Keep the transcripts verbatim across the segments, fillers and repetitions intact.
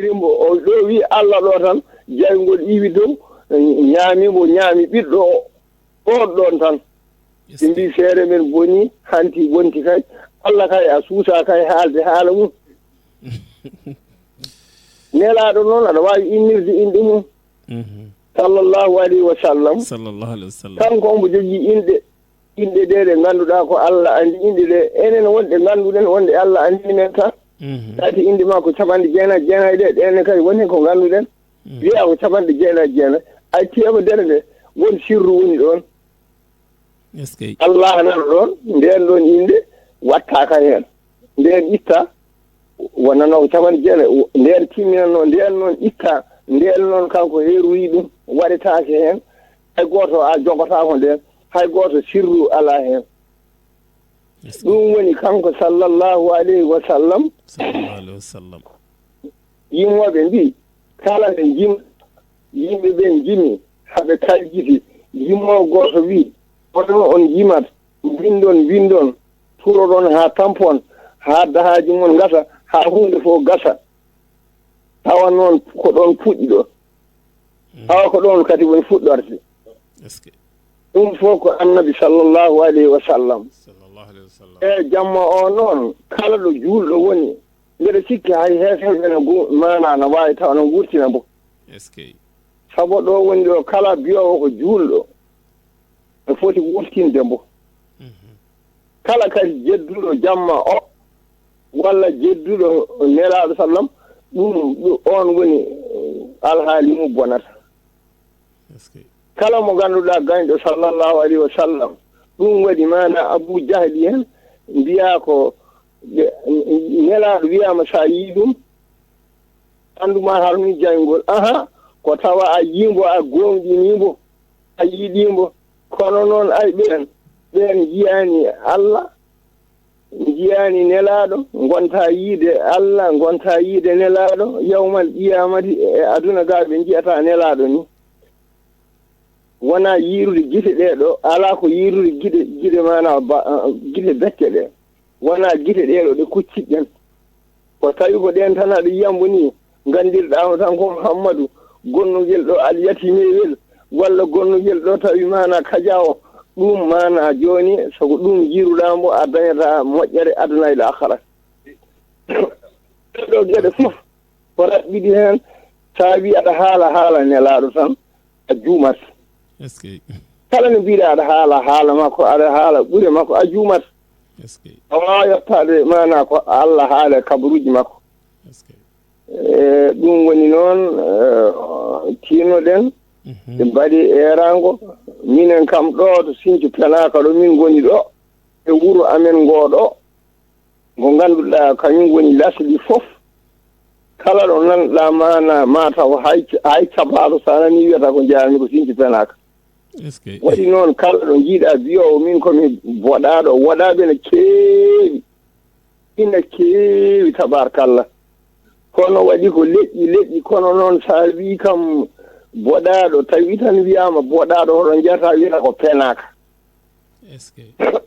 Rimbo o ɗo wi Allah ɗo tan, jayngol iwi dow, ñaami mbo ñaami ɓiɗɗo o, ɗon ɗon tan. Ɓe mbi feere men boni, hanti bonti kay. Allah kay a suusa kay haalde haala mum. Nelaaɗo noon aɗa waawi innirde inɗe mum. Sallallahu alayhi wa sallam. Sallallahu alayhi wa sallam. Kanko omo jogii inɗe. Inɗe ɗe ɗe ngannduɗaa ko Allah anndi inɗe ɗe. Enen wonɗe ngannduɗen wonde Allah anndini men tan. Tati inɗe makko capanɗe jeenayi jeenayi ɗe, ɗen ne kay woni ko ngannduɗen. Wiyaa ko capanɗe jeenayi jeenayi. Ay, teemedere nde, won sirru woni ɗon. Est-ce que Allah nana ɗon, nden ɗon innde wattaaka heen. Nden itta, wonano ko capanɗe jeenayi, nden timminano, nden noon itta, nden noon kanko heeroyi ɗum, waɗetaake heen. Hay gooto a jogotaako nden, hay gooto sirru alaa heen. Est-ce que Ɗum woni kanko sallallahu alayhi wa sallam. Sallallahu alayhi wa sallam. Yimooɓe mbi, kala nde njim, yimɓe ɓe njimi, haɓe kaljiti. Yimoowo gooto wi, onon on njimat, mbindon, mbindon, turoɗon haa tampon, haa dahaaji mon ngasa, haa huunde fof gasa. Tawa noon ko ɗoon puɗɗi ɗo. Tawa ko ɗoon kadi woni fuɗɗorde. Est-ce que Ɗum fof ko Annabi sallallahu alayhi wa sallam. Sallallahu alayhi wa sallam. E jamma o noon, kala ɗo juulɗo woni, mbeɗa sikki hay heeferɓe ne gu-, maanaa na waawi taw na nguurtina mbo. Est-ce que Sabu ɗo woni ɗo, kala biyoowo ko juulɗo, no foti wurtinde mbo. Kala kadi jedduɗo jamma o, walla jedduɗo Nelaaɗo sallam, ɗum, ɗum, on woni, eh, alhaali mum bonata. Est-ce que Kala mo ngannduɗaa gañɗo sallallahu alayhi wa sallam, ɗum waɗi maana Abu Jahli en mbiyaa ko ɓe, Nelaaɗo wiyaama so a yii ɗum, anndu ma harmi jayngol. Aha, ko tawa a yii mbo, a goongɗinii mbo, a yiɗii mbo. Kono noon ay ɓeen, ɓeen njiyaani Allah, njiyaani Nelaaɗo, ngonta yiide Allah, ngonta yiide Nelaaɗo, yawmal qiyaamati e aduna ga ɓe njiyata Nelaaɗo ni. Wonaa yiirude gite ɗee ɗo, alaa ko yiirude gite, gite maanaa ba-, gite becce ɗe. Wonaa gite ɗee ɗo ɗe kucciɗen. Ko tawi ko ɗeen tan aɗa yiya mbo ni, nganndirɗaa mo tan ko Muhammadu, gonnugel ɗo Alyatimewel, walla gonnugel ɗo tawi maanaa kajaawo. Ɗum maanaa jooni, so ko ɗum yiiruɗaa mbo, a dañataa moƴƴere aduna e laakhara. Ɗee ɗo geɗe fof ko raɓɓiɗi heen, so a wii aɗa haala haala Nelaaɗo tan, a juumat. Est-ce que Kala no mbiɗa aɗa haala haala makko, aɗa haala ɓure makko, a juumat. Est-ce que A waawaa yottaade maanaa ko Allah haala e kabaruuji makko. Est-ce que E, ɗum woni noon, e, tiinno-ɗen, Mhm. ɓe mbaɗi eeraango. Minen kam ɗo to Sinthiou Penaka ɗo min ngoni ɗo, e wuro amen ngo ɗo, ngo ngannduɗaa kañum woni lasli fof. Kala ɗo nanɗaa maanaa, ma taw hay, hay cabaalo so a nanii wiyata ko njaami ko Sinthiou Penaka. Est-ce que Waɗi noon, kala ɗo njiiɗaa biyoowo min ko mi boɗaaɗo, woɗaaɓe ene keewi. Ina keewi, tabaarkalla. Kono waɗi ko leƴƴi, leƴƴi, kono noon so a wii kam boɗaaɗo, tawi tan wiyaama boɗaaɗo, hoɗo njiyata wiyata ko Penaka. Est-ce que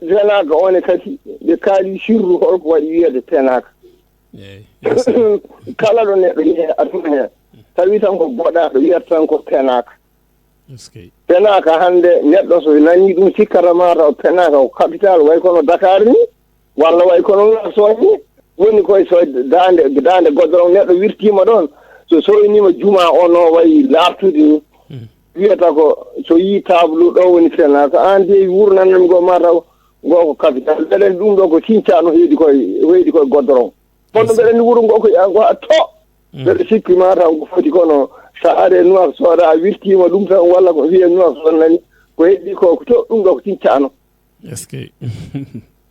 Penaka o ne kadi, ɓe kaali sirru, holko waɗi wiyeede Penaka. Eey, est-ce que Kala ɗo neɗɗo yehi aduna heen, tawi tan ko boɗaaɗo, wiyata tan ko Penaka. Est-ce que Penaka hannde, neɗɗo so nanii ɗum, sikkata ma taw Penaka ko capital, way kono Dakar ni, walla way kono Nouakchott ni. Woni koye so daande, daande goddorong, neɗɗo wirtiima ɗoon, so soyniima juma o no wayi laartude ni. Hmm. Wiyata ko so yii tableau ɗo woni Penaka, so aan de wurnanami ngo ma taw ngo ko capital. Mbeɗen ɗum ɗo ko Sinthiou no heedi koye, heedi koye goddorong. Kono mbeɗa anndi wuro ngo ko yaa ngo a to. Mm. Mbeɗa sikki ma taw ko foti kono so a ari e Nouakchott a wirtiima ɗum tan walla ko wiyee Nouakchott nani ko heddii ko ko to ɗum ɗo ko Sinthiou. Est-ce que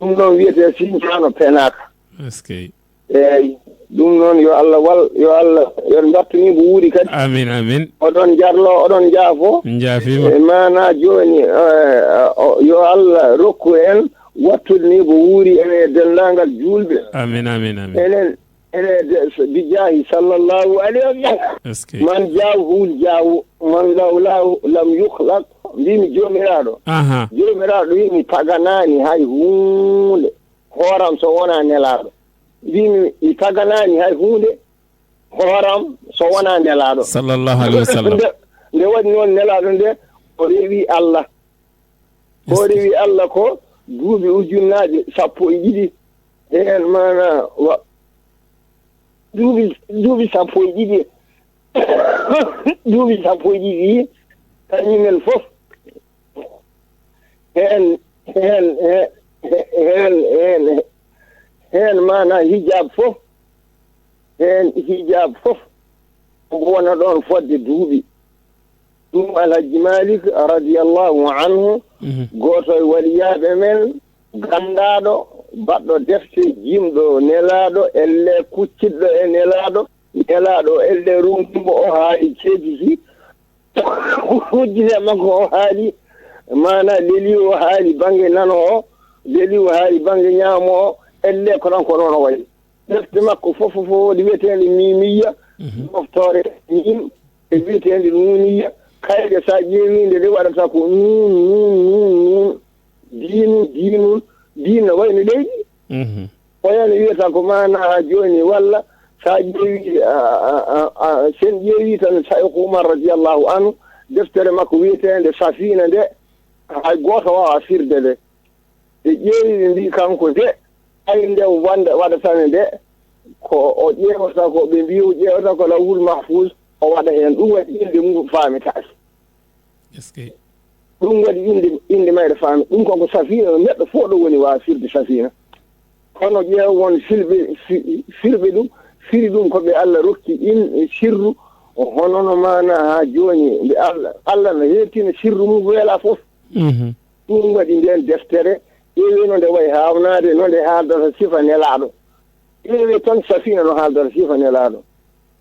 Ɗum noon wiyetee Sinthiou Penaka. Est-ce que Eeyi. Ɗum noon yo Allah wal, yo Allah, yo mbattani mbo wuuri kadi. Amin, amin. Oɗon njarlo, oɗon njaafo. Njaafiima. E maanaa jooni, eh, o, yo Allah rokku en wattude ni mbo wuuri en e denndaangal juulɓe. Amin, amin, amin. Enen, enen de, so, bi jaahi sallallahu alayhi wa sallam. Est-ce que Man jaahu jaahu, man lawlahu lam yukhlaq. Mbimi Joomiraaɗo. Aha. Joomiraaɗo wi mi taganaani hay huunde. Hooram so wonaa nelaaɗo. Mbimi mi taganaani hay huunde. Ko haram so wonaa nelaaɗo. Sallallahu alayhi wa sallam. Nde, nde waɗi noon nelaaɗo nde, o rewi Allah. Ko rewi Allah ko duuɓi ujunnaaje sappo e ɗiɗi. Heen maana wa-, duuɓi, duuɓi sappo e ɗiɗi. Duuɓi sappo e ɗiɗi, kañum en fof. Heen, heen, heen, heen, heen, heen maana hijab fof. Heen hijab fof. Omo wona ɗoon fodde duuɓi. Ɗum Alhaji Malik radiyallahu anhu, Mhm. gooto e waliyaaɓe men, ganndaaɗo, baɗɗo defte, jimɗo nelaaɗo, elle kuccitɗo e nelaaɗo, nelaaɗo, elle ronkinmo o haali ceediji, hujjita e makko o haali, maana leli o haali bannge nano o, leli o haali bannge ñaamo o, elle ko tan ko noon o wayi. Defte makko fof, fof, fof, ɗe wiyeteende mimiya, Mhm. moftoore mim, e wiyeteende nuniya, kayɗe so a ƴeewii nde, ɗe waɗata ko nun, nun, nun, nun, diinu, diinun, diin no wayi no leydi. Mhm. Ko heen wiyata ko maana haa jooni, walla so a ƴeewii, a, a, a, a, so en ƴeewii tan Sayku Umar radiyallahu anhu, deftere makko wiyeteende Safiina nde, hay gooto waawaa firde nde. Ɓe ƴeewi, ɓe mbii kanko de, ay nde wonde waɗatane nde, ko o ƴeewata ko, ɓe mbii o ƴeewata ko Lawhul Mahfuus, o waɗa heen. Ɗum waɗi innde mum faametaake. Est-ce que Ɗum waɗi innde, innde mayre faami. Ɗum kanko Safiina, neɗɗo fof ɗo woni waawa firde Safiina. Kono ƴeew won filɓe, fi-, firɓe ɗum, firi ɗum ko ɓe Allah rokki in sirru, hono no maana haa jooni, nde Allah, Allah no heertina sirru mum weela fof. Mhm. Ɗum waɗi ndeen deftere, ƴeewee no nde wayi haawnaade, no nde haaldata sifa nelaaɗo. Ƴeewee tan Safiina no haaldata sifa nelaaɗo.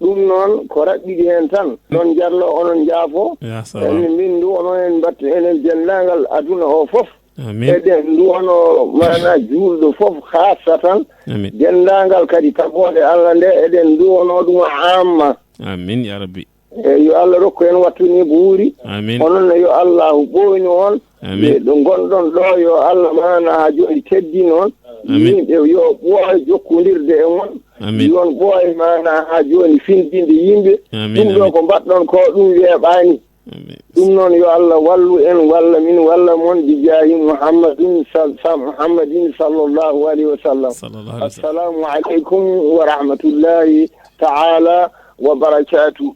Ɗum noon ko raɓɓiɗi heen tan. Ɗon njarlo, onon njaafo. Ya salam. En mbinndu, onon en mbatta, enen denndaangal aduna o fof. Amin. Eɗen nduwano maana juulɗo fof, haasatan. Amin. Denndaangal kadi tagooɗe Allah nde, eɗen nduwano ɗum amma. Amin, ya Rabbi. E yo Allah rokku en wattu ni buuri. Amin. Onon ne yo Allah ɓooynu on. Amin. Ɓe ɗo ngonɗon ɗo, yo Allah maana haa jooni teddin on. Amin. Yimɓe yo ɓooy jokkondirde e mon. Amin. Yo on ɓooy maana haa jooni findinde yimɓe. Amin, Ɗum ɗo amin. ko mbaɗɗon ko, ɗum weeɓaani. Amin. Ɗum noon yo Allah wallu en, walla min, walla mon, bi jaahi Muhammadin sal-, sa-, Muhammadin sallallahu alayhi wa sallam. Sallallahu alayhi wa sallam. Assalamu aleykum wa rahmatullahi ta'ala wa barakatuh.